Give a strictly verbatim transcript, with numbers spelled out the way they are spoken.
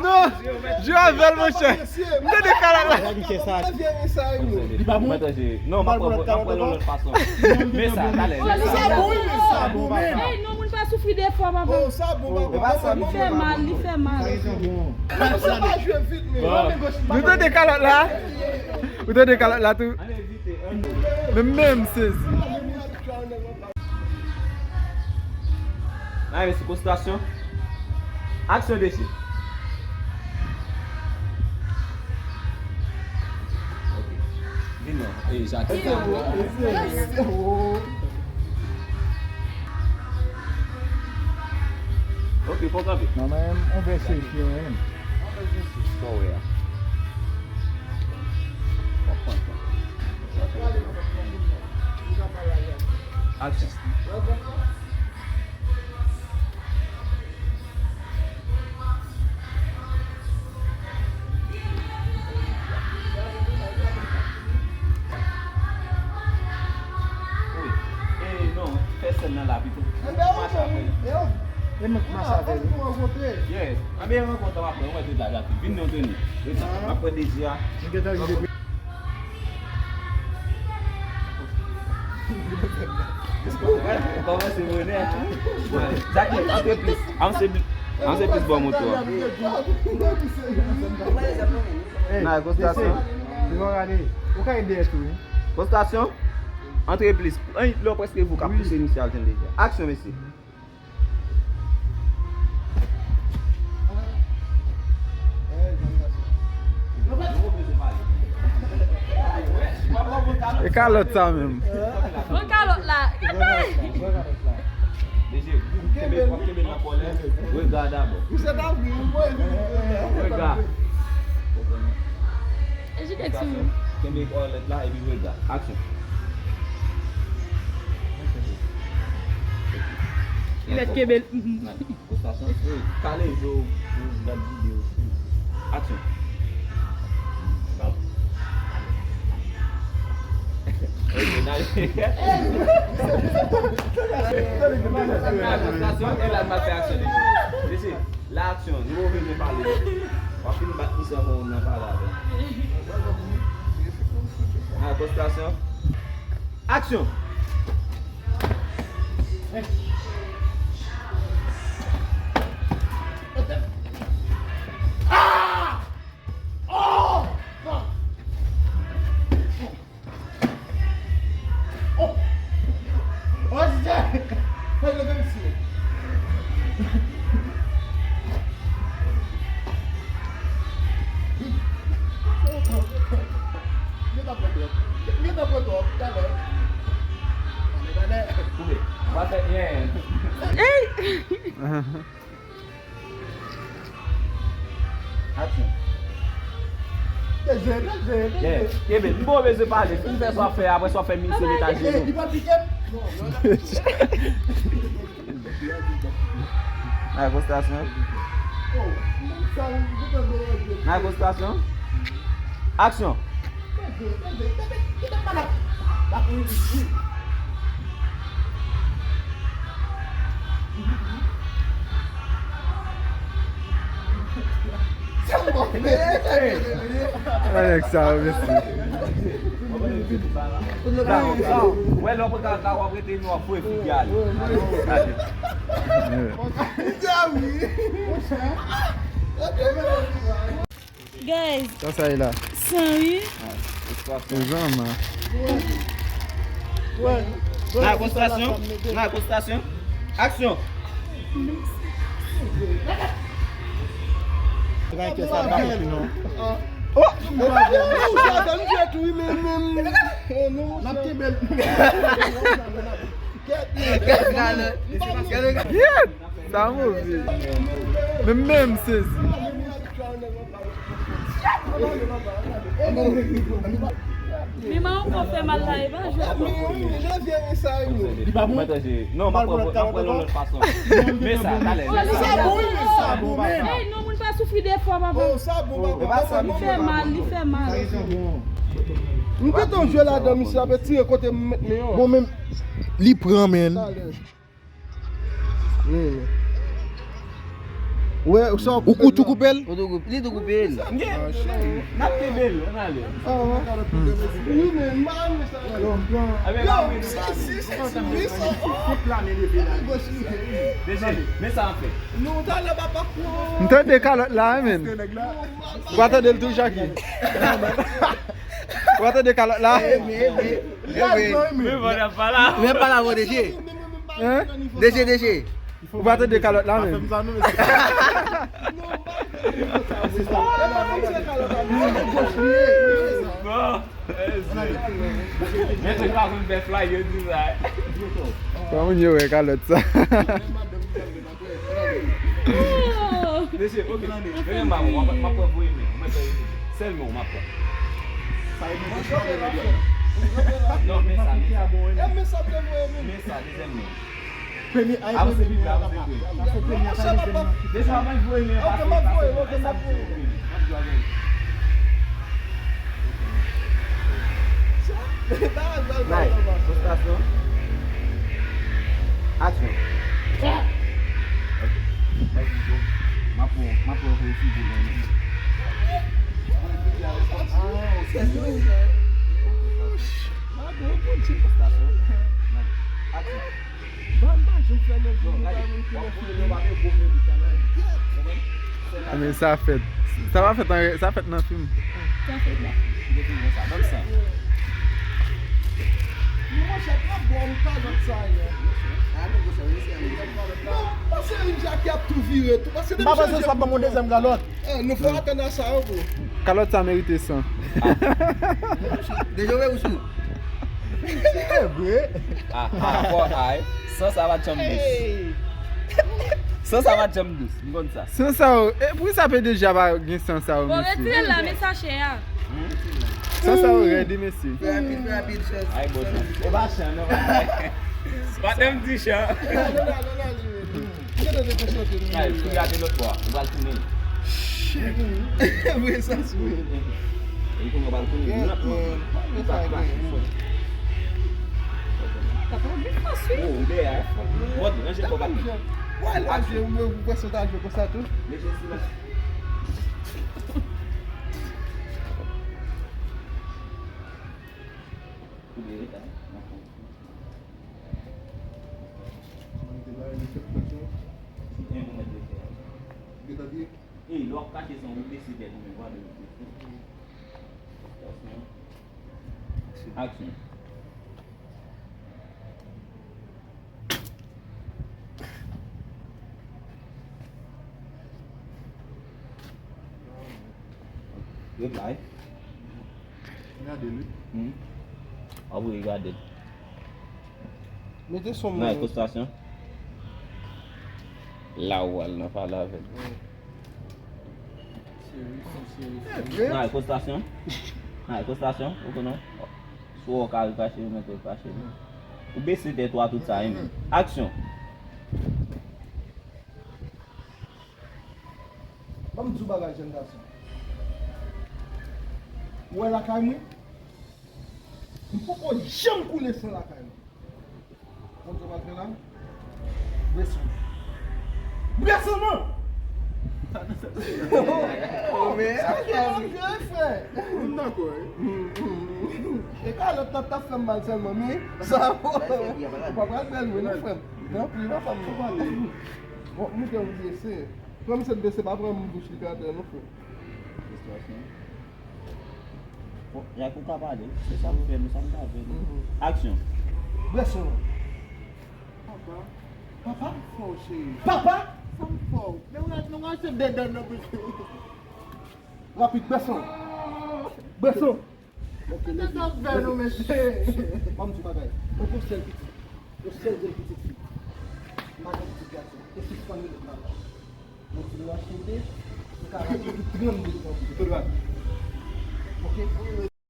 Non, jwe avè l, monchè. M tande kalòt la. Li pa bon. Non, m ap pran, m ap pran yon lòt fason. Men sa, talè. Sa bon, wi, sa bon, men. Ey, non, moun pa soufri de fwa, papa. Oh, sa bon, papa. Li fè mal, li fè mal. Sa bon. Sa pa jwe vit, men. Nou tande kalòt la? Ou tande kalòt la tou? Men menm sezi. Nan, mesye, konsantrasyon. Aksyon, mesye. Ok. Vin non. E, Jacques. Ok, fò kanpe. Non, men, on vè se fye, men. Sa w wè a. W ap pran tan. Aksyon. Wi. E non, fè sèn nan la pito. Mache avè l. E mwen k mache avè l. Yeah. Anben, rankontre w ap pran, ou mèt ret la, Jacques. Vin non, Tony. Ret la. M ap pran dezi a. M gentan rive. Kòmanse bonè. Jackie, antre plis. Antre plis. Antre plis bò moto a. Nan, konsantrasyon. Ou ka ede tou, wi. Konsantrasyon. Antre plis. Lè w prèske rive, w ka pouse misye al jwenn deja. Aksyon, mesye. E kalòt sa menm. Pran kalòt la. Mesye, kenbe, w ap kenbe nan kòlè. Rega dabò. Rega. Kenbe kòlèt la epi rega. Aksyon. Li mèt kenbe l. Kale je w pou w gad videyo. Aksyon. Ok, n ale. Konsantrasyon, e la n ap fè aksyon deja. Mesye, la aksyon, nou pa bezwen pale. W ap fin bat misye ankò nan pale avè l. Nan konsantrasyon. Aksyon! Ey! Aksyon. Kenbe, m poko bezwen pale. Fin fè sa w ap fè, apre sa w ap fè misye met ajenou. Nan konsantrasyon. Nan konsantrasyon. Aksyon. Anèk sa yo, mesye. Wè, lè w pran kalòt la, w ap rete nou ap fwe figi ale. Guys. Sa sa ye la? San wi. Nan konsantrasyon. Nan konsantrasyon. Aksyon. Sa pa fèt wi, non. Oh! Sa fè m jwèt wi, men, men. N ap kenbe l. Kèt, men. Sa move. Men menm sezi. Men man ankò fè mal la, e pa jwèt non. Non, m ap pran, m ap pran yon lòt fason. Men sa, talè. Ey, non, moun pa soufri de fwa, papa. Li fè mal, li fè mal. M gentan jwe ladan, misye ap tire kote m met men an. Bon, men li pran, men. Talè. Men. Wè, sa ou tou koupe l? Ou tou koupe, li tou koupe l. N ap kenbe l, ann ale. Wi, men, m pa renmen sa. Yo, si, si, si, si, si, men sa an fè. M tande kalòt la, men. Ou pa tande l tou, Jackie? Ou pa tande kalòt la? Men pa la, men. Hein? Deje, deje. Ou pa tande kalòt la, men. Bon. Mèt sa pa konn fè flag, yo di sa. Kòman moun yo wè kalòt sa? Mesye, ok. Men m ap pran voye men. Sèl men w m ap pran. Non, men sa, men sa. Men sa, dezyèm men. Premye, ay, avanse vit la, avanse vit. Deja, m ap voye men. Ok, m ap voye, ok, m ap voye. Nice. Frustration. Action. Ok. M ap pran, m ap pran yon figi nan men. Frustration. Action. Men sa fèt. Sa pa fèt an, sa fèt nan fim. Sa fèt nan fim. M pa panse sa ap ban m yon dezyèm kalòt. Nou fè atann a sa ankò. Kalòt sa merite san. Deja w wè ou sou. Se vre. Ah, ah, fò ay. San sa pa t janm dous. San sa pa t janm dous. M konn sa. San sa yo, e, poukisa P D G a pa gen san sa yo, mesye? Bon, retire l la, men sa chè a. San sa yo rèd, wi, mesye. Fè rapid, fè rapid, chans. Ay, bon, e pa chan, non. Pa t an di chan. Ay, kou gade lòt bò a, ou pral tounen. Shit. Vre sa, sou. E kou nou pral tounen, nou nan pran. Ou pa krache, sou. Sa pa gen fòs, wi. Oh, ou dèyè, eh. Mòd, ranje kò w, patnè. Wè, la, je, ou, ou pwès ta jwe konsa tou. Mesye, silans. Koube reta. Mwen te ba li sèt presyon. Ki en ou mèt de fè. Gen tande? Ey, lè w ap kache san ou bese tèt ou men, gade. Aksyon. Reply. Gade l, wi. Hmm. Ap regade l. Mete son nan ekostasyon. La ou al nan pale avè l. Nan ekostasyon. Nan ekostasyon. Ou konnen. Sou ou ka al kache, ou mèt al kache. Ou bese tèt ou a tout sa, hein. Aksyon. Ban m di w bagay, jèn gason. Ou wè lakay mwen? M poko janm koule san lakay mwen. Konn sa w pral fè la? Bwè san. Bwè san, non! Sa k ap fè, frè? M dakò, wi. E kalòt la t ap fè m mal sèlman, men sa, w pa pral bèl, wi, non, frè m. Tanpri, non, frè m. Bon, m te bliye se. Frè m, se bese, pa pran m bouch li atè, non, frè. Bon, y a kou ka pale. Se sa m fè, nou sa m ka fè. Aksyon. Bwè san. Papa. Papa? Sa m fè w, cheri. Papa? Sa m fè w. Men w rete, nou rache dedan nan bouch. Rapid, bwè san. Bwè san. Ok, leve. Sa t ap fè nou, mesye? Ban m di w bagay. Mwen gon sèl pitit. Yon sèl jèn pitit fi. M pa gen pitit gason. E sispann rele m papa. Mwen di m nan chante, m ka rache pou trannde tan. Tout dwat. Ok?